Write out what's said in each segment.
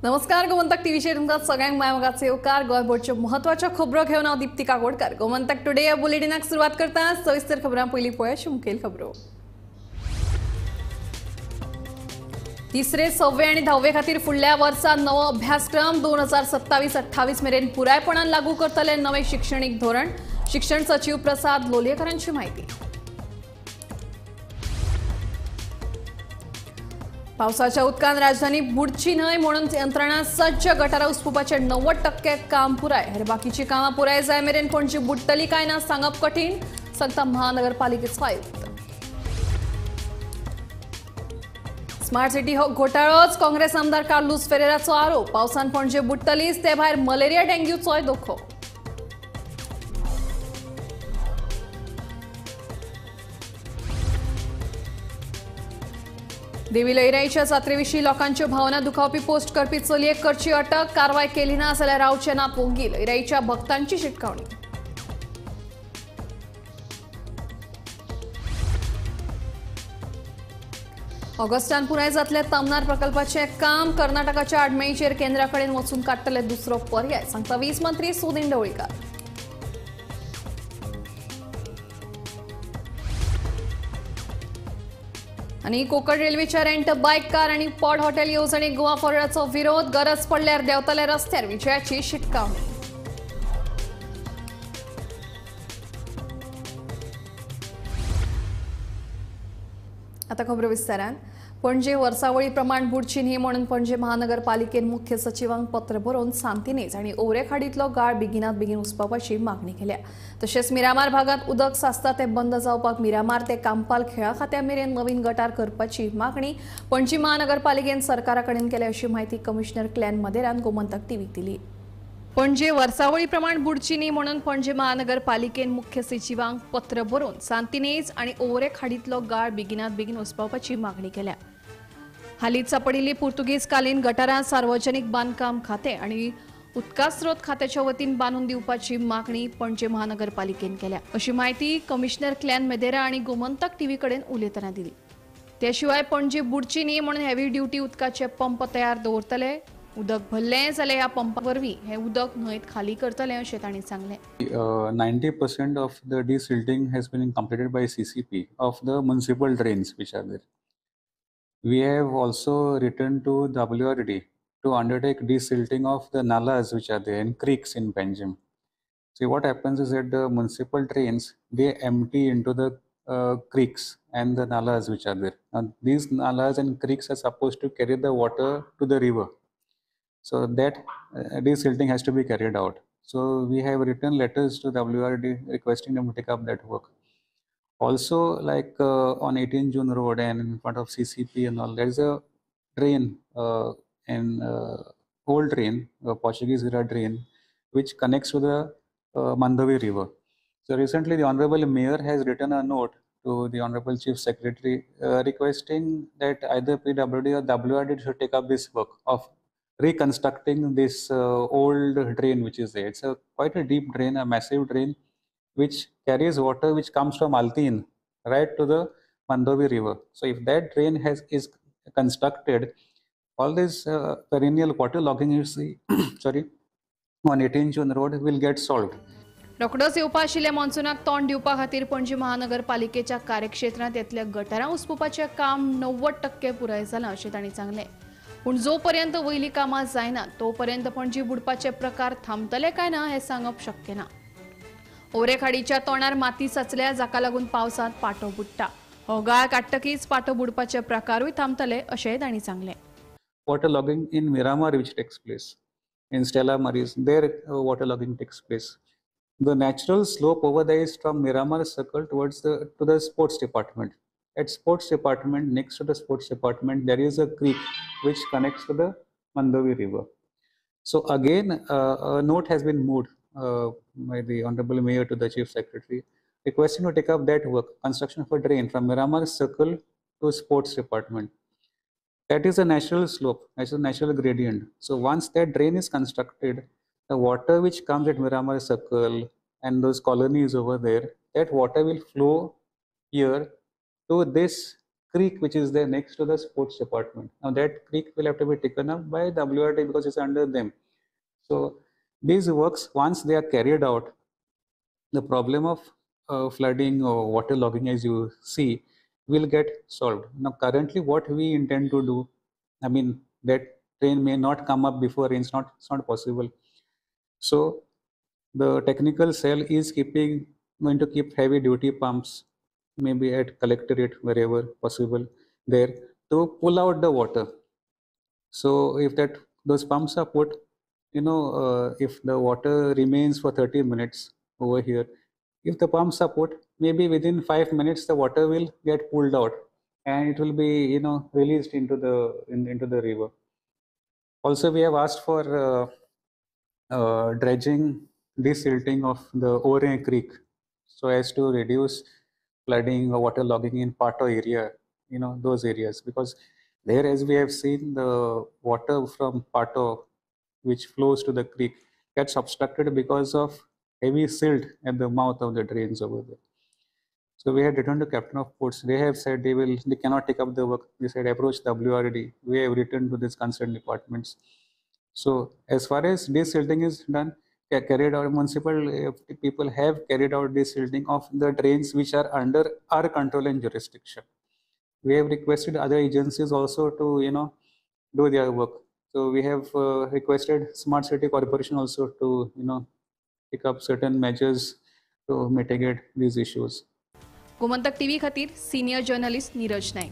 नमस्कार, गोमंतक टीव्हीचेर तुमकां सगळ्यांक माय येवकार. गोंयभरच्यो म्हत्वाच्यो खबरो घेवन हांव दीप्ती काकोडकर. गोमंतक टुडे ह्या बुलेटिनाक सुरवात करता. सविस्तर खबरां पयलीं पळय मुखेल खबरो. तिसरे, सव्वे आनी धावे खातीर फुडल्या वर्सा नवो अभ्यासक्रम 2027-28 मेरेन पुरायपणान लागू करतले नवे शिक्षणीक धोरण. शिक्षण सचिव प्रसाद लोलयेकरांची म्हायती. पावसाच्या उदकान राजधानी बुडची न्हय म्हणून यंत्रणा सज्ज. गटारां उसपुपाचें 90% काम पुराय. हेर बाकीची कामां पुराय जाय मेरेन पणजी बुडटली काय ना सांगप कठीण, सांगता महानगरपालिकेचो आयुक्त. स्मार्ट सिटी हो घोटाळोच, काँग्रेस आमदार कार्लूस फेरेराचो आरोप. पावसान पणजे बुडटलीच, ते भायर मलेरिया डेंग्यूचोय धोको. देवी लयराईच्या जात्रेविशीं लोकांच्यो भावना दुखावपी पोस्ट करपी चलयेक करची अटक. कारवाय केली ना जाल्यार रावचे ना पोंगी. लयराईच्या भक्तांची शिटकावणी. ऑगस्टान पुराय जातले तामनार प्रकल्पाचें काम. कर्नाटकाच्या आडमेळीचेर केंद्रा कडेन वचून काडटले दुसरो पर्याय, सांगता वीज मंत्री सुदिन ढवळीकार. आनी कोकण रेल्वेच्या रेंट बायक कार आनी पॉड हॉटेल येवजणेक गोवा फॉरवर्डाचो विरोध. गरज पडल्यार देंवतले रस्त्यार, विजयाची शिटकावणी. आता खबरो विस्तारान. पणजे वर्सावळी प्रमाण बुडची न्ही म्हणून पणजे महानगरपालिकेन मुख्य सचिवांक पत्र बरोवन सांतिनेज आनी ओवरेखाडींतलो गाळ बेगिनात बेगीन उसपावपाची मागणी केल्या. तशेंच मिरामार भागांत उदक साचता तें बंद जावपाक मिरामार ते कांपाल खेळा खात्या मेरेन नवीन गटार करपाची मागणी पणजी महानगरपालिकेन सरकारा कडेन केल्या, अशी म्हायती कमिशनर क्लॅन मदेरान गोमंतक टीव्हीक दिली. पणजे वर्सावळी प्रमाण बुडची न्ही म्हणून पणजे महानगरपालिकेन मुख्य सचिवांक पत्र बरोवन सांतिनेज आनी ओवरेखाडींतलो गाळ बेगिनात बेगीन उसपावपाची मागणी केल्या. हालींच सापडिल्ली पुर्तुगेज कालीन गटारां सार्वजनिक बांदकाम खातें आनी उदकास्रोत खात्याच्या वतीन बांदून दिवपाची मागणी पणजे महानगरपालिकेन केल्या, अशी म्हायती कमिशनर क्लॅन मेदेरा आनी गोमंतक टीव्ही कडेन उलयतना दिली. ते शिवाय पणजे बुडची न्ही म्हणून हेवी ड्युटी उदकाचे पंप तयार दवरतले. उदक भरलें जाल्यार ह्या पंपा वरवीं हें उदक न्हंयत खाली करतले अशें तांणी सांगलें. 90% of the desilting has been completed by CCP of the municipal drains which are there. We have also written to WRD to undertake desilting of the nalas which are there and creeks in Panjim. See, what happens is that the municipal drains, they empty into the creeks and the nalas which are there. Now, these nalas and creeks are supposed to carry the water to the river. So that desilting has to be carried out. So we have written letters to WRD requesting them to take up that work. Also, like on 18 June Road and in front of CCP and all, there is a drain, an old drain, a Portuguese era drain, which connects to the Mandovi River. So recently, the Honorable Mayor has written a note to the Honorable Chief Secretary requesting that either PWD or WRD should take up this work of reconstructing this old drain which is there. It's a quite a deep drain, a massive drain, which carries water which comes from Altin right to the Mandovi River. So if that drain is constructed, all this perennial water logging you see, sorry, on 18 June Road will get solved. रोखडोच येवपा आशिल्ल्या मॉन्सुनाक तोंड दिवपा खातीर पणजी महानगरपालिकेच्या कार्यक्षेत्रांत येतल्या गटारां उसपुपाचें काम 90% पुराय जालां अशें तांणी सांगलें. पूण जोपर्यंत वयलीं कामां जायना तोपर्यंत पणजी बुडपाचे प्रकार थांबतले काय ना हें सांगप शक्य ना. ओवरेखाडीच्या तोंडार माती साचल्या, जाका लागून पावसांत पाटो बुडटा. हो गाळ काडटकीच पाटो बुडपाचे प्रकारूय थांबतले अशेंय तांणी सांगलें. Water logging in Miramar which takes place, in Stella Maris, there water logging takes place. The natural slope over there is from Miramar Circle towards to the sports department. At sports department, next to the sports department, there is a creek which connects to the Mandovi River. So again, a note has been moved by the Honorable Mayor to the Chief Secretary, requesting to take up that work, construction of a drain from Miramar Circle to sports department. That is a natural slope, natural gradient. So once that drain is constructed, the water which comes at Miramar Circle and those colonies over there, that water will flow here to this creek which is there next to the sports department. Now that creek will have to be taken up by WRD because it's under them. So these works, once they are carried out, the problem of flooding or water logging, as you see, will get solved. Now currently what we intend to do, I mean, that train may not come up before rains, it's not possible. So the technical cell is going to keep heavy duty pumps, maybe at collectorate, wherever possible there, to pull out the water. So if those pumps are put, you know, if the water remains for 30 minutes over here, if the pumps are put, maybe within 5 minutes the water will get pulled out and it will be, you know, released into the into the river. Also, we have asked for dredging, desilting of the Ore Creek, so as to reduce flooding or water logging in Pato area, you know, those areas, because there, as we have seen, the water from Pato, which flows to the creek, gets obstructed because of heavy silt at the mouth of the drains over there. So we had written to Captain of Ports. They have said they cannot take up the work. They said approach WRD. We have written to these concerned departments. So as far as desilting is done, carried out, municipal people have carried out desilting of the drains which are under our control and jurisdiction. We have requested other agencies also to, you know, do their work. So we have requested Smart City Corporation also to, you know, take up certain measures to mitigate these issues. Gomantak TV खातीर senior journalist Neeraj Naik.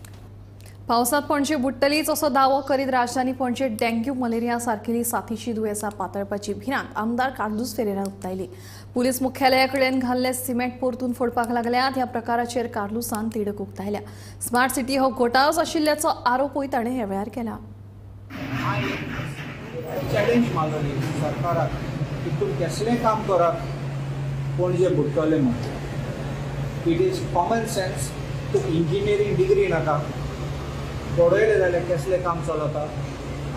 पावसात पणजे बुडटलीच असो दावो करीत राजधानी Panaji dengue malaria सारकेली साथीची दुयेंसां पातळपाची भिरांत आमदार कार्लुस फेरेरा उक्तायली. Police मुख्यालया कडेन घाल्ले सिमेंट परतून फोडपाक लागल्यात. ह्या प्रकाराचेर कार्लुसान तिडक उक्तायल्या. स्मार्ट सिटी हो घोटाळोच आशिल्ल्याचो आरोपूय ताणें ह्या वेळार केला. चॅलेंज मारली सरकाराक की तुमी कसलें काम करात पणजे बुडटलें म्हणून. It is common sense. तुका इंजिनियरींग डिग्री नाका, पळयलें जाल्यार कसलें काम चलता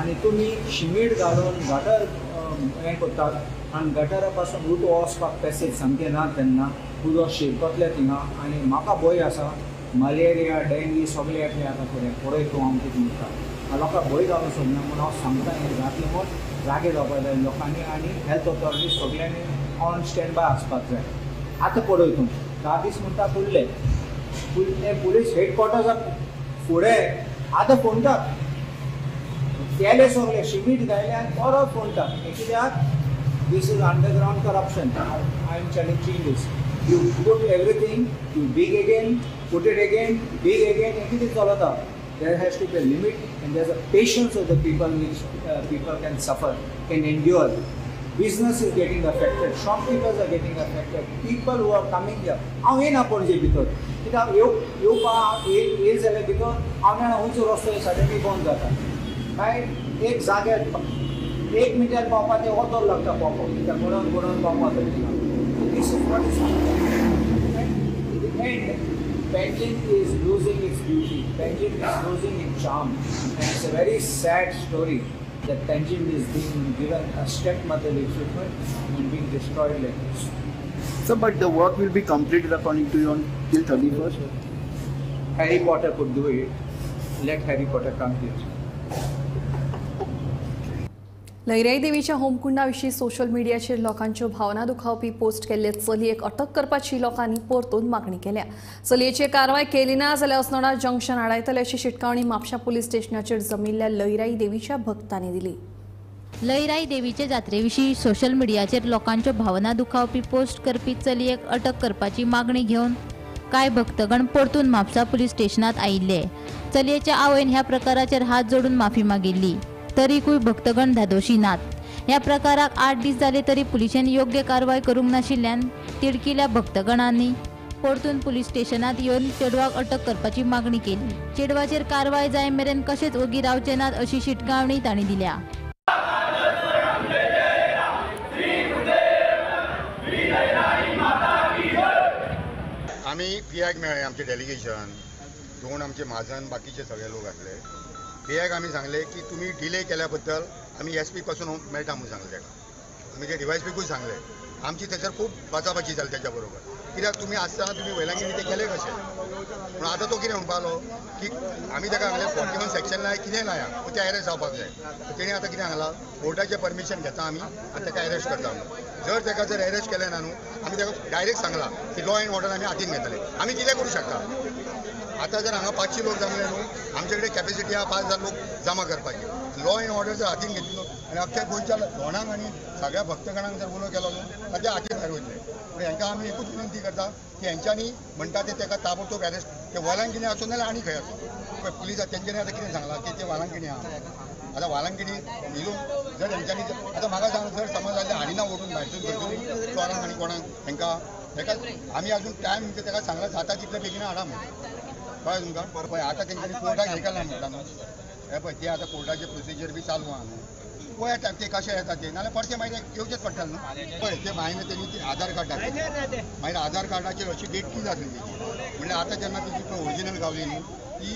आनी तुमी शिमीट घालून गटर हें करतात आनी गटरा पासून उदक वचपाक पॅसेज सामकें ना, तेन्ना उदक शिरकतलें थिंगा आनी म्हाका भंय आसा मलेरिया डेंगी सगळें येतलें आतां फुडें. पळय तूं हांव कितें म्हणटा, लोकांक भंय घालूंक सोदना म्हूण हांव सांगता हें जातलें म्हूण जागे जावपाक जाय लोकांनी आनी हेल्थ ऑथॉरिटी सगळ्यांनी ऑन स्टँड बाय आसपाक जाय. आतां पळय तूं 10 दीस म्हणटा फुडले पुलीस हेडक्वॉर्टर्सा फुडें आतां फोंडटात केले सगळे शिमीट घायले आनी परत फोंडटात. हें कित्याक? This is underground corruption. I am challenging this. You put everything, you dig again, put it again, dig again, हें कितें चलता? There has to be a limit and there is a patience of the people which people can suffer, can endure. Business is getting affected, shopkeepers are getting affected, people who are coming here. हांव येना पणजे भितर कित्याक येवपाक येयले जाल्यार भितर हांव जाणा खंयचो रस्तो सडनली बंद जाता. मागीर एक जाग्यार एक मिटर पावपाक तें वोतोर लागता पावपाक, कित्याक म्हणून म्हणून पावपाक जाय. This is what is in the end. Panjim is losing its beauty. Panjim is losing its charm, and it's a very sad story that Panjim is being given a stepmotherly treatment and being destroyed like this. So, but the work will be completed according to you on till 31st? Harry Potter could do it. Let Harry Potter come here. Lairai देवीच्या होमकुंडाविशीं social मिडियाचेर लोकांच्यो भावना दुखावपी post केल्ले चलयेक अटक करपाची लोकांनी परतून मागणी केल्या. चलयेचेर कारवाय केली ना जाल्यार अस्नोडा जंक्शन आडायतले अशी शिटकावणी म्हापशा पुलीस स्टेशनाचेर जमिल्ल्या लयराई देवीच्या भक्तांनी दिली. लयराई देवीचे जात्रेविशीं सोशल मिडियाचेर लोकांच्यो भावना दुखावपी पोस्ट करपी चलयेक अटक करपाची मागणी घेवन कांय भक्तगण परतून म्हापसा पुलीस स्टेशनांत आयिल्ले. चलयेच्या आवयन ह्या प्रकाराचेर हात जोडून माफी मागिल्ली, तरीकूय भक्तगण धादोशी नात. ह्या प्रकाराक 8 दीस जाले तरी पुलिशेन योग्य कारवाय करूंक नाशिल्ल्यान तिडकिल्या भक्तगणांनी परतून पुलीस स्टेशनांत येवन चेडवाक अटक करपाची मागणी केली. चेडवाचेर कारवाय जाय मेरेन कशेंच ओगी रावचे नात अशी शिटकावणी तांणी दिल्या. आमी पियाक मेळ्ळे आमचे डेलिगेशन, दोन आमचे म्हाजन, बाकीचे सगळे लोक आसले. पियाक आमी सांगले की तुमी डिले केल्या बद्दल आमी एस पी पासून मेळटा म्हणून सांगले ताका. आमी ते डिवायस पीकूय सांगले. आमची थंयसर खूब बाचाबाची जाली तेच्या बरोबर. कित्याक तुमी आसतना तुमी वेलांगिणी ते केले कशें. पूण आतां तो कितें म्हणपालो की आमी ताका सांगलें 41 सेक्शन लाय कितें लाया ते एरेस्ट जावपाक जाय. तेणी आतां कितें सांगलां कोर्टाचें परमिशन घेता आमी आनी ताका एरेस्ट करता म्हणून. जर ताका जर एरेस्ट केलें ना न्हू आमी ताका डायरेक्ट सांगलां की लॉ एंड ऑर्डर आमी हातीन घेतले, आमी कितें करूं शकता. आतां जर हांगा 500 लोक जमले न्हू आमचे कडेन कॅपेसिटी आहा 5000 लोक जमा करपाची. लॉ एंड ऑर्डर जर हातीन घेतली न्हू आनी अख्ख्या गोंयच्या धोणांक आनी सगळ्या भक्तगणांक जर उलो केलो न्हू जाल्यार ते हाती भायर वयतले. पूण हेंकां आमी एकूच विनंती करता की हेंच्यांनी म्हणटा ते ताका ताबडतोब एरेस्ट, ते वालांकिणी आसूं नाल्यार आनी खंय आसूं. पळय पुलीस तेंच्यांनी आतां कितें सांगलां की ते वालांकिणी आहा. आतां वालांकिणी हिलून जर हेंच्यांनी आतां म्हाका सांग जर समज जाल्यार हाडिना ओडून भायरसून खंयसून चोरांक आनी कोणाक हेंकां हेका आमी अजून टायम म्हणजे ताका सांगला जाता तितले बेगीन हाडा म्हणून. कळ्ळें तुमकां? पळय आतां तेंच्यांनी कोर्टाक हें केलां म्हणटा न्हू, हें पळय ते आतां कोर्टाचें प्रोसिजर बी चालू आहा न्हू, पळय ते कशें येता ते, नाल्यार परते मागीर येवचेच पडटलें न्हू. पळय ते मागीर तेणी ती आधार कार्ड दाखयलें, मागीर आधार कार्डाचेर अशी डेट कितें आसली तेजी, म्हणल्यार आतां जेन्ना तेजी पळय ओरिजिनल गावली न्हू ती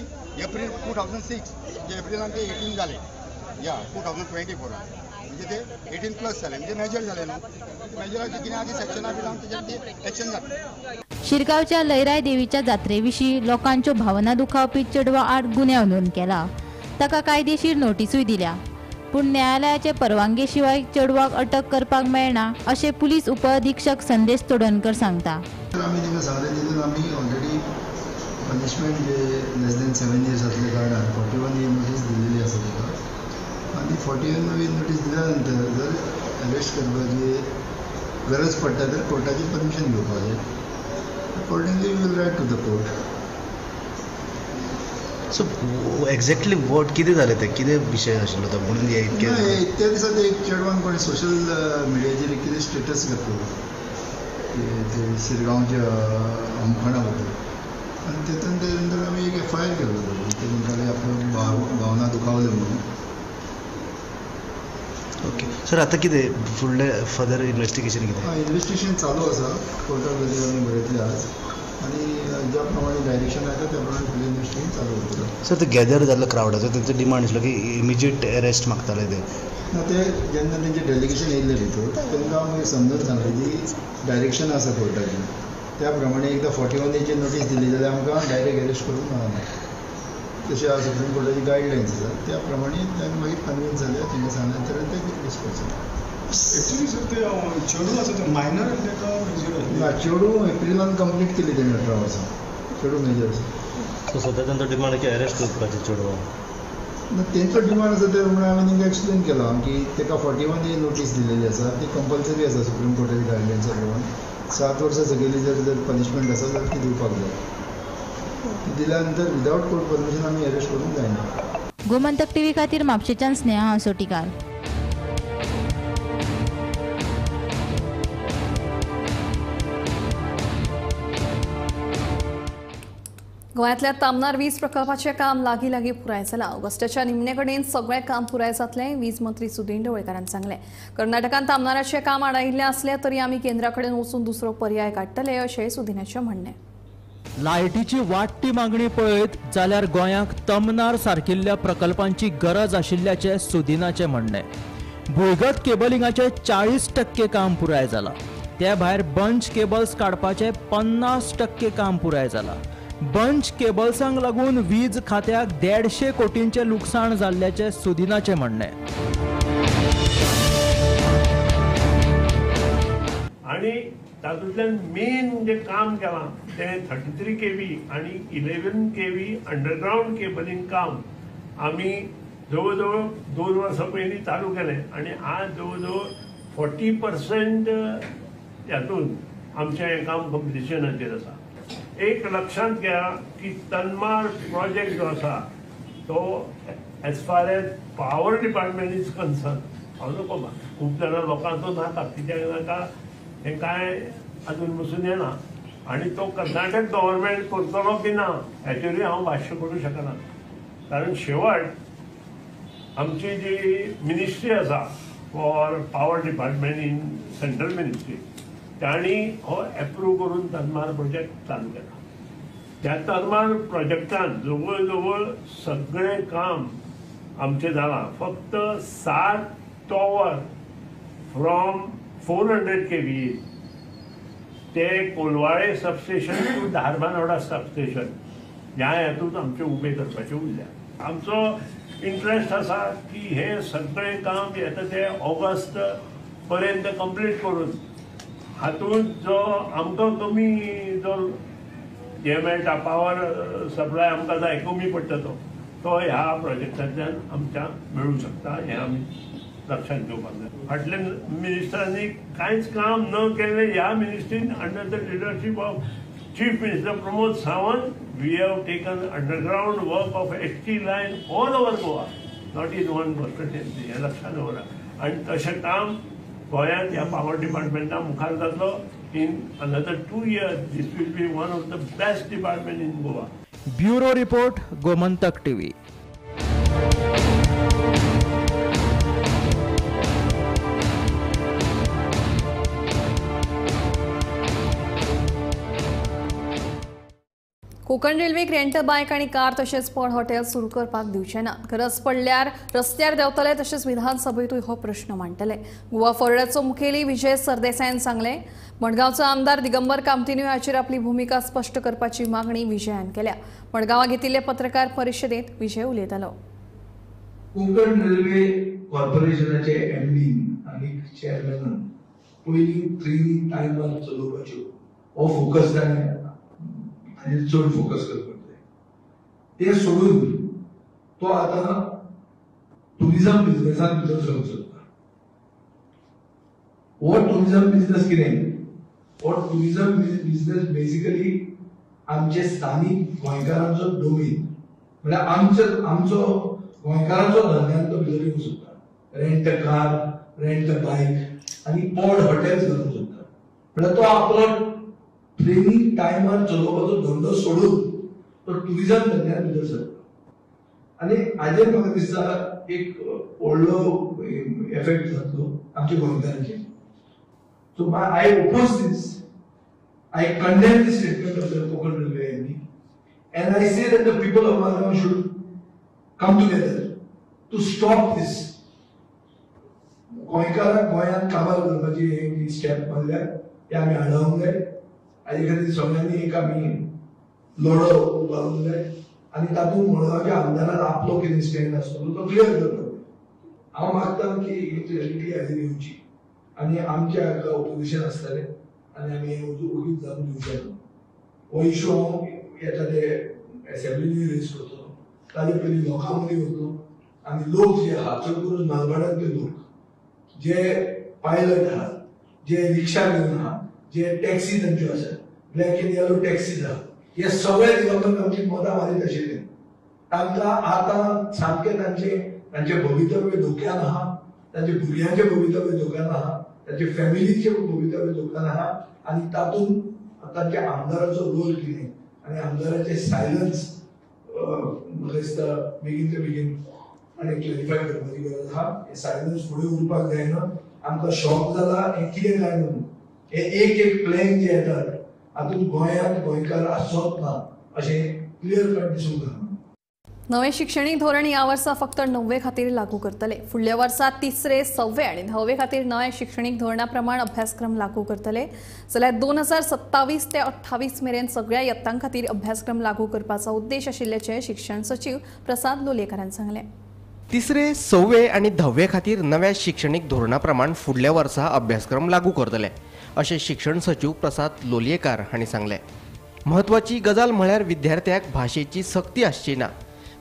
एप्रील 2006, म्हणजे एप्रिलान ते 18 जाले या 2024 म्हणजे ते 18 प्लस जाले म्हणजे मेजर जाले न्हू. मेजराचे कितें आदी सेक्शनां बी लावन तेजेर ते एक्शन जाता. शिरगांवच्या लयराय देवीच्या जात्रेविशीं लोकांच्यो भावना दुखावपी चेडवा आड गुन्यांव नोंद केला. ताका कायदेशीर नोटीसूय दिल्या, पूण न्यायालयाचे परवानगे शिवाय चेडवाक अटक करपाक मेळना अशें पुलीस उपअधिक्षक संदेश तोडणकर सांगता. आमी तांकां सांगलें तितून आमी ऑलरेडी पनिशमेंट जे लेस दॅन 7 इयर्स आसल्या कारणान 41 ए नोटीस दिलेली आसा ताका, आनी 41 ए नोटीस दिल्या नंतर जर अरेस्ट करपाची गरज पडटा तर कोर्टाची परमिशन घेवपाक जाय. Accordingly we will write to the court. So exactly what कितें जालें तें, कितें विशय आशिल्लो तो म्हणून हे इतके त्या दिसा ते एक चेडवान कोणी सोशल मिडियाचेर कितें स्टेटस घातलो की ते शिरगांवच्या अमखणा बद्दल, आनी तेतून ते नंतर आमी एक एफ I R केलो ते म्हणटाले आपल्यो भावना दुखावल्यो म्हणून. ओके सर, आतां कितें फुडलें फर्दर इन्वेस्टिगेशन कितें? हय, इन्वेस्टिगेशन चालू आसा, कोर्टाक गरज आमी बरयतले आज आनी ज्या प्रमाणे डायरेक्शन येता त्या प्रमाणे फुडलें इन्वेस्टिगेशन चालू उरतलें. सर ते गॅदर जाल्लो क्रावडाचो तेंचो डिमांड आसलो की इमिजिएट अरेस्ट मागताले ते. ना, ते जेन्ना तेंचें डेलिगेशन येयल्लें भितर तांकां मागीर समजून सांगलें की डायरेक्शन आसा कोर्टाचें, त्या प्रमाणे एकदां 41 एची नोटीस दिली जाल्यार आमकां डायरेक्ट अरेस्ट करूंक मेळना. तशें आज सुप्रीम कोर्टाची गायडलायन्स आसा त्या प्रमाणे तांकां मागीर कन्विन्स जाले, तेंकां सांगलें तर ते डिस्पोज जाले. एक्चुअली सर ते चेडूं आसा ते मायनर आसलें काय मेजर आसलें? ना, चेडूं एप्रिलान कंप्लीट केली तेणें 18 वर्सां, चेडूं मेजर आसा. सो सद्या तांचो डिमांड की अरेस्ट करपाचें चेडवाक? ना, तेंचो डिमांड आसा ते म्हणून हांवें तांकां एक्सप्लेन केलां की ताका 41 ए नोटीस दिलेली आसा, ती कंपल्सरी आसा सुप्रीम कोर्टाच्या गायडलायन्सा प्रमाण. 7 वर्सां सकयली जर जर पनिशमेंट आसा जाल्यार ती दिवपाक जाय. ती दिल्या नंतर विदावट कोर्ट परमिशन आमी अरेस्ट करूंक जायना. गोमंतक टीव्ही खातीर म्हापशेंच्यान स्नेहा हसोटीकार. गोंयांतल्या तामनार वीज प्रकल्पाचें काम लागीं लागीं पुराय जालां. ऑगस्टाच्या निमणे कडेन सगळें काम पुराय जातलें, वीज मंत्री सुदीन ढवळीकारान सांगलें. कर्नाटकान तामनाराचें काम आडायिल्लें आसलें तरी आमी केंद्रा कडेन वचून दुसरो पर्याय काडटले अशें सुदिनाचें म्हणणें. लायटीची वाडटी मागणी पळयत जाल्यार गोंयांक तमनार सारकिल्ल्या प्रकल्पांची गरज आशिल्ल्याचें सुदिनाचें म्हणणें. भुंयगत केबलिंगाचें 40% काम पुराय जालां, ते भायर बंच केबल्स काडपाचें 50% काम पुराय जालां. बंच केबल्सांक लागून वीज खात्याक 150 कोटींचें लुकसाण जाल्ल्याचें सुदिनाचें म्हणणें. आनी तातूंतल्यान मेन जे काम केलां तें 33 kV आनी 11 kV underground cabling काम आमी जवळ जवळ 2 वर्सां पयलीं चालू केलें आनी आज जवळ जवळ 40% हातून आमचें हें काम कंप्लिशनाचेर आसा. एक लक्षांत घ्या की तन्मार प्रोजेक्ट जो आसा तो as far as power department is concern, हांव नको खूब जाणां लोकांचो नाका, कित्याक नाका हें कांय अजून बसून येना आनी तो कर्नाटक गव्हर्मेंट करतलो की ना हेचेरूय हांव भाश्य करूं शकना, कारण शेवट आमची जी मिनिस्ट्री आसा for power department in central ministry तांणी हो एप्रूव करून तन्मार प्रोजेक्ट चालू केला. त्या तन्मार प्रोजेक्टान जवळ जवळ सगळें काम आमचें जालां, फक्त 7 tower from 400 kV ते Colvale substation to Dharbandora substation ह्या हेतून आमचे उबे करपाचे उरल्या. आमचो इंट्रस्ट आसा की हे सगळें काम येता ते ऑगस्ट पर्यंत कंप्लीट करून हातूंत जो आमकां कमी जो हे मेळटा पावर सप्लाय आमकां जाय कमी पडटा तो ह्या प्रोजेक्टांतल्यान आमच्या मेळूं शकता हें आमी लक्षात घेवपाक जाय. फाटल्या मिनिस्टरांनी कांयच काम न केल्लें ह्या मिनिस्ट्रीन under the leadership of chief minister Pramod Sawant we have taken underground work of HT line all over Goa, not in one constituency, हें लक्षात दवरा. आनी तशें काम गोंयांत ह्या पावर डिपार्टमेंटा मुखार जातलो. In another 2 years this will be one of the best department in Goa. Bureau report, Gomantak TV. Konkan रेल्वेक rent बायक आनी कार तशेंच पड हॉटेल सुरू करपाक दिवचे ना. गरज पडल्यार रस्त्यार देंवतले तशेंच विधानसभेतूय हो प्रश्न मांडटले. गोवा फॉरवर्डाचो मुखेली विजय सरदेसायान सांगलें. मडगांवचो आमदार दिगंबर कामतीनूय हाचेर आपली भुमिका स्पश्ट करपाची मागणी विजयान केल्या. मडगांवां घेतिल्ले पत्रकार परिशदेंत विजय उलयतालो. कोंकण रेल्वे कॉर्पोरेशनाचे एमडी आनी चेअरमॅनान पयलीं ट्रेनी टायमार चलोवपाच्यो हो फोकस ताणें आनी चड फोकस करपाक जाय. ते सोडून तो आतां टुरिजम बिजनेसान भितर सरूंक सोदता. हो टुरिजम बिजनेस कितें? हो टुरिजम बिजनेस बेसिकली आमचे स्थानीक गोंयकारांचो डोमेन, म्हळ्यार आमचो गोंयकारांचो धंद्यान तो भितर येवंक सोदता. Rent a car, rent a bike आनी पॉड हॉटेल्स घालूंक सोदता. म्हळ्यार तो आपलो ट्रेनी टायमार चलोवपाचो धंदो सोडून तो टुरिजम धंद्यान भितर सरता. आनी हाजेर म्हाका दिसता एक व्हडलो एफेक्ट जातलो आमच्या गोंयकारांचेर. So I oppose this, I condemn this statement of the Konkan railway MD and I say that the people of Margao should come together to stop this. गोंयकारांक गोंयांत काबार करपाची ही स्टेप मारल्या ते आमी आडावंक जाय. हाजे खातीर सगळ्यांनी एक आमी लढो उबारूंक जाय आनी तातूंत मडगांवच्या आमदारान आपलो कितें स्टँड आसतलो तो क्लियर करपाक जाय. हांव मागता की ही क्लॅरिटी हाजेर येवची आनी आमच्या हाका ओपोजिशन आसतलें आनी आमी हें ओगीच जावन दिवचें ना. हो इशू हांव येता ते एसेंब्लीनूय रेज करतलो, ताजे पयलीं लोकां मदीं वतलो आनी लोक जे आहा चड करून मालवाडांतले लोक जे पायलट आहात, जे रिक्षा घेवन आहा, जे टॅक्सी तांच्यो आसात, ब्लॅक एंड येलो टॅक्सीज आहा, हे सगळे दिगंबर आमची मतां मारीत आशिल्ले. तांकां आतां सामकें तांचें भवितव्य धोक्यान आहा, तांच्या भुरग्यांचें भवितव्य धोक्यान आहा, तांच्या फॅमिलीचें भवितव्य धोक्यान आहा. आनी तातूंत तांच्या आमदाराचो रोल कितें आनी आमदाराचें सायलन्स म्हाका दिसता बेगीन ते बेगीन आनी क्लॅरिफाय करपाची गरज आहा. हें सायलन्स फुडें उरपाक जायना. आमकां शॉक जाला हें कितें काय म्हणून. हे एक एक प्लॅन जे येतात हातूंत गोंयांत गोंयकार आसचोच ना अशें क्लियर कट दिसूंक ना. नवें शिक्षणीक धोरण ह्या वर्सा फक्त 9वे खातीर लागू करतले. फुडल्या वर्सा 3रे, 6वे आनी 10वे खातीर नव्या शिक्षणीक धोरणा प्रमाण अभ्यासक्रम लागू करतले. जाल्यार 2027 ते 28 मेरेन सगळ्या यत्तां खातीर अभ्यासक्रम लागू करपाचो उद्देश आशिल्ल्याचें शिक्षण सचीव प्रसाद लोलयेकारान सांगलें. 3रे, 6वे आनी 10वे खातीर नव्या शिक्षणीक धोरणा प्रमाण फुडल्या वर्सा अभ्यासक्रम लागू करतले अशें शिक्षण सचीव प्रसाद लोलयेकार हांणी सांगलें. म्हत्वाची गजाल म्हळ्यार विद्यार्थ्याक भाशेची सक्ती आसची ना.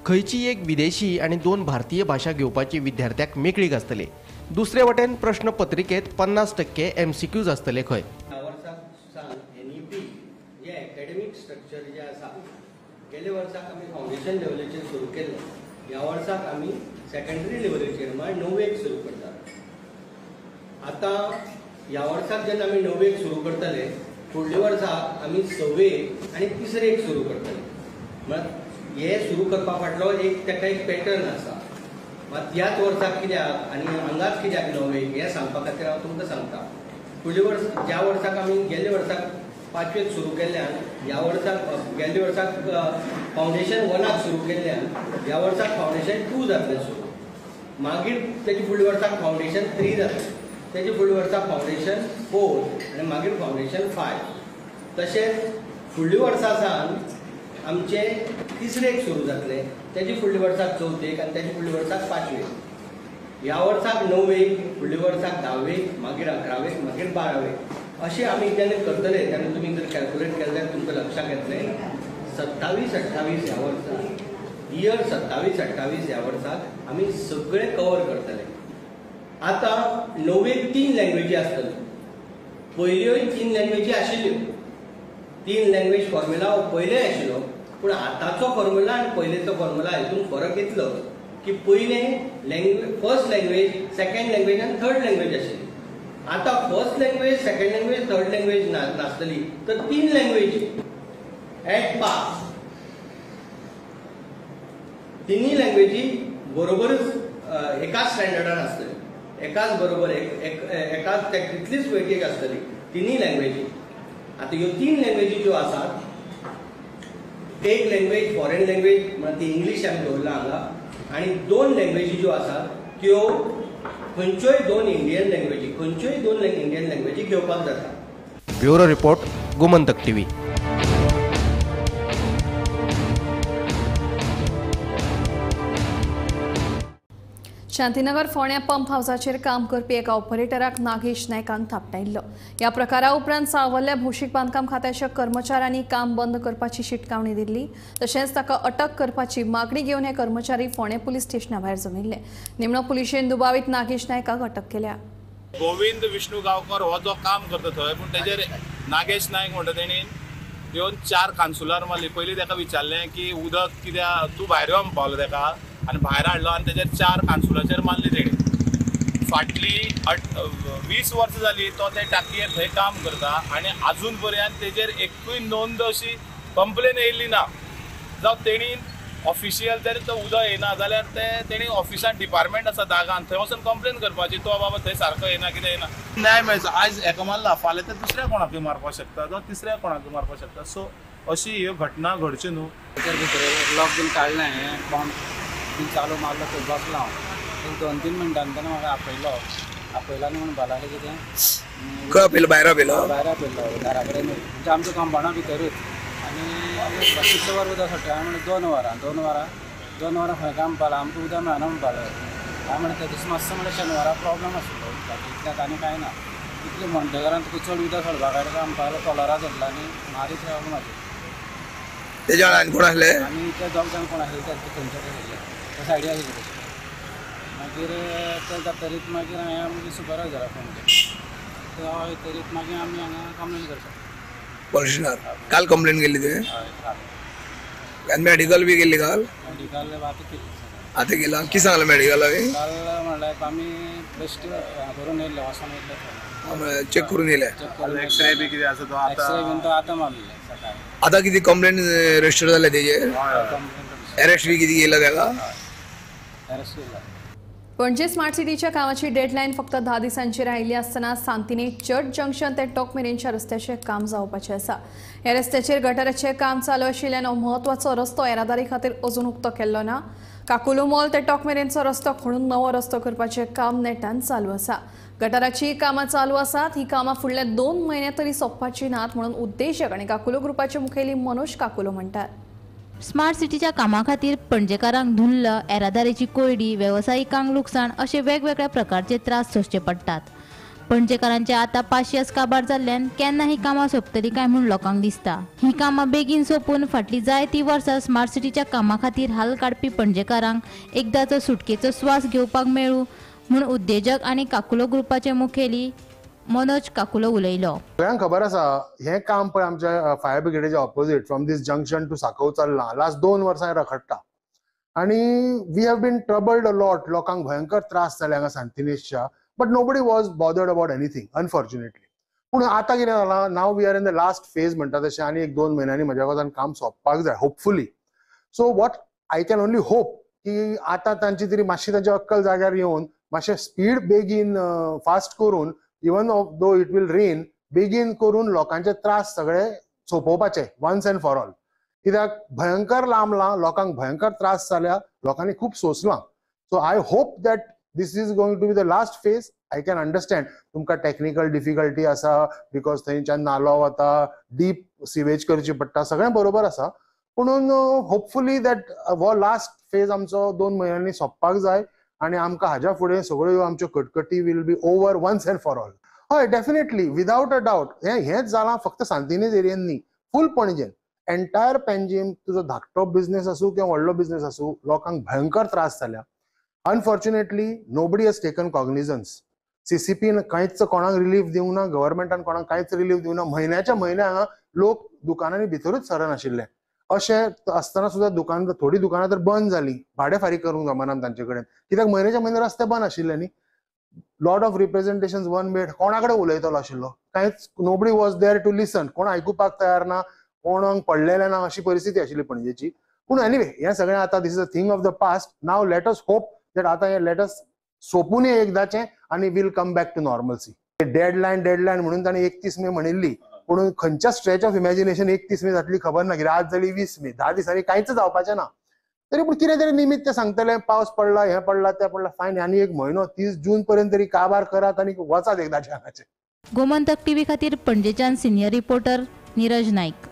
खंयची एक विदेशी आनी 2 भारतीय भाशा घेवपाची विद्यार्थ्याक मेकळीक आसतली. दुसरे वटेन प्रश्नपत्रिकेत 50% MCQs आसतले खंय. ह्या वर्साक सावन NEP जे एकेडमीक स्ट्रक्चर जे आसा गेल्या वर्साक आमी फावंडेशन लेवलीचेर सुरू केल्लें, ह्या वर्साक आमी सेकेंडरी लेवलीचेर म्हळ्यार 9वेक सुरू करतात. आतां ह्या वर्साक जेन्ना आमी 9वेक सुरू करतले फुडल्या वर्साक आमी 6वे आनी 3रेक सुरू करतले. म्हळ्यार हे सुरू करपा फाटलो एक ताका एक पॅटर्न आसा. मात ह्याच वर्साक कित्याक आनी हांगाच कित्याक 9वेक हें सांगपा खातीर हांव तुमकां सांगता. फुडल्या वर्स ज्या वर्साक आमी गेल्ल्या वर्साक 5वेक सुरू केल्ल्यान ह्या वर्साक गेल्ल्या वर्साक फावंडेशन 1 सुरू केल्ल्यान ह्या वर्साक फावंडेशन 2 जातलें सुरू, मागीर तेजे फुडल्या वर्साक फावंडेशन 3 जातलें. तेजे फुडल्या वर्सा फावंडेशन 4 आनी मागीर फावंडेशन 5. तशेंच फुडल्या वर्सा सावन आमचे तिसरेक सुरू जातलें, तेजे फुडल्या वर्साक चवथेक आनी तेजे फुडल्या वर्साक पांचवेक. ह्या वर्साक णवेक, फुडल्या वर्साक धावेक, मागीर 11वेक, मागीर 12वेक अशें आमी जेन्ना करतले तेन्ना तुमी जर कॅल्कुलेट केलें जाल्यार तुमकां लक्षांत येतलें 27 28 ह्या वर्साक, इयर 27 28 ह्या वर्साक आमी सगळें कवर करतले. आतां णवेक 3 लँग्वेजी आसतल्यो, पयल्योय 3 लँग्वेजी आशिल्ल्यो, 3 लँग्वेज फॉर्म्युला हो पयलेय आशिल्लो, पूण आतांचो फॉर्म्युला आनी पयलेचो फॉर्म्युला हितून फरक इतलो की पयलें language first language, second language आनी थर्ड लँग्वेज आशिल्ली. आतां first language, second language, third language नासतली, तर 3 लँग्वेज एट पास, तिन्ही लँग्वेजी बरोबरच एकाच स्टँडर्डान आसतली, एकाच बरोबर एकाच तितलीच वेटेज आसतली तिन्ही लँग्वेजी. आतां ह्यो 3 लँग्वेजी ज्यो आसात, एक लँग्वेज फॉरेन लँग्वेज म्हळ्यार ती इंग्लीश आमी दवरला हांगा, आनी 2 लँग्वेजी ज्यो आसात त्यो खंयच्योय 2 इंडियन लँग्वेजी, खंयच्योय 2 इंडियन लँग्वेजी घेवपाक जाता. Bureau report, Gomantak TV. Shantinagar फोंड्या पंप हावसाचेर काम करपी एका ऑपरेटराक नागेश नायकान थापटायिल्लो. ह्या प्रकारा उपरांत सावल्ल्या भौशीक बांदकाम खात्याच्या कर्मचाऱ्यांनी काम बंद करपाची शिटकावणी दिल्ली. तशेंच ताका अटक करपाची मागणी घेवन हे कर्मचारी फोंडें पुलीस स्टेशना भायर जमिल्ले. निमणो पुलिशेन दुबावीत नागेश नायकाक अटक केल्या. गोविंद विष्णू गांवकर हो जो काम करता थंय, पूण तेजेर नागेश नायक म्हणटा तेणी येवन 4 कान्सुलार मारली. पयलीं ताका विचारलें की उदक कित्याक तूं भायर यो पावलो ताका, आनी भायर हाडलो आनी तेजेर 4 कान्सुलाचेर मारली तेणी. फाटली 20 वर्सां जाली तो ते टाकयेर थंय काम करता आनी आजून पर्यंत तेजेर एकूय नोंद अशी कंप्लेन येयल्ली ना. जावं तेणी ऑफिशियल जर तो उदक येना जाल्यार ते तेणी ऑफिसान डिपार्टमेंट आसा दागान थंय वचून कंप्लेन करपाची, तो बाबा थंय सारको येना कितें येना. न्याय मेळचो. आयज एका मारला, फाल्यां ते दुसऱ्या कोणाकूय मारपाक शकता जावं तिसऱ्या कोणाकूय मारपाक शकता. सो अशी ह्यो घटना घडच्यो न्हू. लॉक बीन काडलें, हें पंप बीन चालू मारलो थंय बसलो हांव. एक 2-3 मिनटां ताणें म्हाका आपयलो, आपयलो आनी म्हणपाक लागलें कितें खंय आपयलो, भायर आपयलो, भायर आपयलो दारा कडेन, म्हणजे आमच्या कंपावंडा भितरूच. आनी कितले वर उदक सोडटा हांवें म्हणलें 2 वरां, 2 वरां, 2 वरां खंय काम म्हणपाक लागलो, आमकां उदक मेळना म्हणपाक लागलो. हांवें म्हणलें त्या दिसा मातसो म्हणल्यार शेनवारा प्रॉब्लम आशिल्लो उदकाचो, इतल्याक आनी कांय ना. इतलें म्हणटकरान तुका चड उदक सोडपाक काडटा काय म्हणपाक लागलो, कॉलरा धरला आनी मारीत रावलो म्हाजेर. तेज्या वेळार आनी कोण आसले? आनी ते 2 जाण कोण आसले ते थंयचे आशिल्ले, ते सायडी आशिल्ले तशे. मागीर ते जातरीत मागीर हांवें आमगे सुपरवायजराक फोन केलो, तो वयतरीत मागीर आमी हांगा कंप्लेन करता पुलीस स्टेशनार. काल कंप्लेन केल्ली तुवें? हय काल. आनी मेडिकल बी केल्ली काल? मेडिकल आतां केली. आतां केला? कितें सांगलें मेडिकलाक? काल म्हणल्यार आमी बेश्टे करून येयल्ले, वचोन येयल्ले, चॅक करून येयले. एक्सरे बी कितें आसा तो आतां? एक्सरे बीन तो आतां मारले सकाळीं. आतां कितें कंप्लेन रजिस्टर जाल्या तेजेर? अरेस्ट बी कितें केला ताका? अरेस्ट केला. पणजे स्मार्ट सिटीच्या कामाची डेडलायन फक्त 10 दिसांची राहिली आसतना सांतिनेज चर्च जंक्शन ते टोक मेरेनच्या रस्त्याचें काम जावपाचें आसा. ह्या रस्त्याचेर गटाराचें काम चालू आशिल्ल्यान हो म्हत्वाचो रस्तो येरादारी खातीर अजून उक्तो केल्लो ना. काकुलो मॉल ते टोक मेरेनचो रस्तो खणून नवो रस्तो करपाचें काम नेटान चालू आसा. गटाराचीं कामां चालू आसात. ही कामां फुडल्या 2 म्हयने तरी सोंपपाची नात म्हणून उद्देजक आनी काकुलो ग्रुपाचे मुखेली मनोज काकुलो म्हणटात. स्मार्ट सिटीच्या कामा खातीर पणजेकारांक धुल्ल, येरादारीची कोंयडी, वेवसायिकांक लुकसाण अशे वेगवेगळ्या प्रकारचे त्रास सोंसचे पडटात. पणजेकारांचे आतां पाशियेस काबार जाल्ल्यान केन्ना ही कामां सोंपतली काय म्हूण लोकांक दिसता. ही कामां बेगीन सोंपून फाटलीं जायतीं वर्सां स्मार्ट सिटीच्या कामा खातीर हाल काडपी पणजेकारांक एकदांचो सुटकेचो स्वास घेवपाक मेळूं म्हूण उद्देजक आनी काकुलो ग्रुपाचे मुखेली मनोज काकुलो उलयलो. सगळ्यांक खबर आसा हें काम पळय आमच्या फायर ब्रिगेडीच्या opposite from this junction to Sanquem चल्लां लास्ट 2 वर्सां रखडटा आनी we have been troubled a lot. लोकांक भयंकर त्रास जाले हांगा सांतिनेजच्या, but nobody was bothered about anything unfortunately. पूण आतां कितें जालां, now we are in the last phase म्हणटा तशें, आनी 1-2 म्हयन्यांनी म्हज्या कोतान काम सोंपपाक जाय hopefully. So what I can only hope की आतां तांची तरी मातशी तांची अक्कल जाग्यार येवन मातशें स्पीड बेगीन फास्ट करून, even though it will rain, बेगीन करून लोकांचे त्रास सगळे सोंपोवपाचे वन्स एंड फॉर ऑल. कित्याक भयंकर लांबला, लोकांक भयंकर त्रास जाल्या, लोकांनी खूब सोंसलां. So I hope that This is going to be the last phase. I can understand तुमकां टॅक्निकल डिफिकल्टी आसा because थंयच्यान नालो वता, डीप सिवेज करची पडटा, सगळें बरोबर आसा. पुणून होपफुली that हो लास्ट फेज आमचो 2 म्हयन्यांनी सोंपपाक जाय आनी आमकां हाज्या फुडें सगळ्यो आमच्यो कटकटी will be over once and for all. हय, डेफिनेटली विदावट अ डावट हेंच जालां फक्त सांतिनेज एरियेन न्ही, फूल पणजेन, एंटायर पेंजीम, तुजो धाकटो बिजनेस आसूं किंवा व्हडलो बिजनेस आसूं, लोकांक भयंकर त्रास जाल्या. Unfortunately nobody has taken cognizance. सीसीपीन कांयच कोणाक रिलीफ दिवंक ना, गव्हर्मेंटान कोणाक कांयच रिलीफ दिवंक ना. म्हयन्याच्या म्हयन्या हांगा लोक दुकानांनी भितरूच सरनाशिल्ले. अशें आसतना सुद्दां दुकान, थोडीं दुकानां तर बंद जालीं, भाडें फारीक करूंक जमना तांचे कडेन, कित्याक म्हयन्याच्या म्हयने रस्ते बंद आशिल्ले न्ही. Lot of representation one made, कोणा कडेन उलयतलो आशिल्लो कांयच, nobody was there to listen, कोण आयकुपाक तयार ना, कोणाक पडलेलें ना, अशी परिस्थिती आशिल्ली पणजेची. पूण एनिवे हें सगळें आतां this is a thing of the past. Now let us hope that आतां हें let us सोंपून एकदाचें आनी will come back to normalcy. Deadline deadline म्हणून ताणें 31 मे म्हणिल्ली, पूण खंयच्या स्ट्रेच ऑफ इमॅजिनेशन 31 मे जातली खबर ना. कित्याक आज जाली 20 मे, 10 दिसांनी कांयच जावपाचें ना. तरी पूण कितें तरी निमित्त सांगतले, पावस पडला, हें पडला, तें पडला, फायन. आनी एक म्हयनो 30 जून पर्यंत तरी काबार करात आनी वचात एकदाचें हांगाचें. गोमंतक टीव्ही खातीर पणजेच्यान senior reporter Niraj Naik.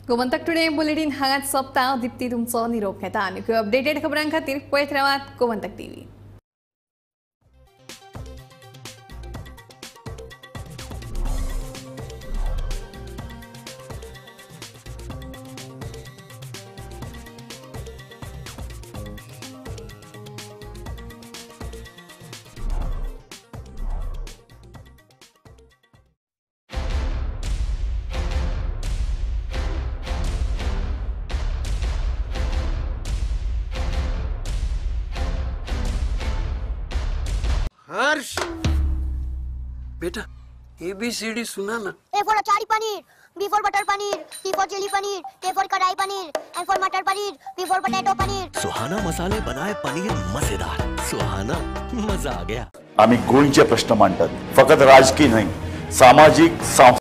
Gomantak today bulletin हांगाच सोंपता. दीप्ती तुमचो निरोप घेता आनी अपडेटेड खबरां खातीर पळयत रावात गोमंतक टीव्ही. हर्ष बेटा ABCD सुना ना। A for achari paneer, B for butter paneer, C for chilli paneer, K for kadai paneer, M for matar paneer, P for potato paneer. Suhana मसाले बनाए पनीर मजेदार, सुहाना मजा आ गया। आम्ही गोंयचे प्रश्न मांडतात, फकत राजकीय न्हय, सामाजीक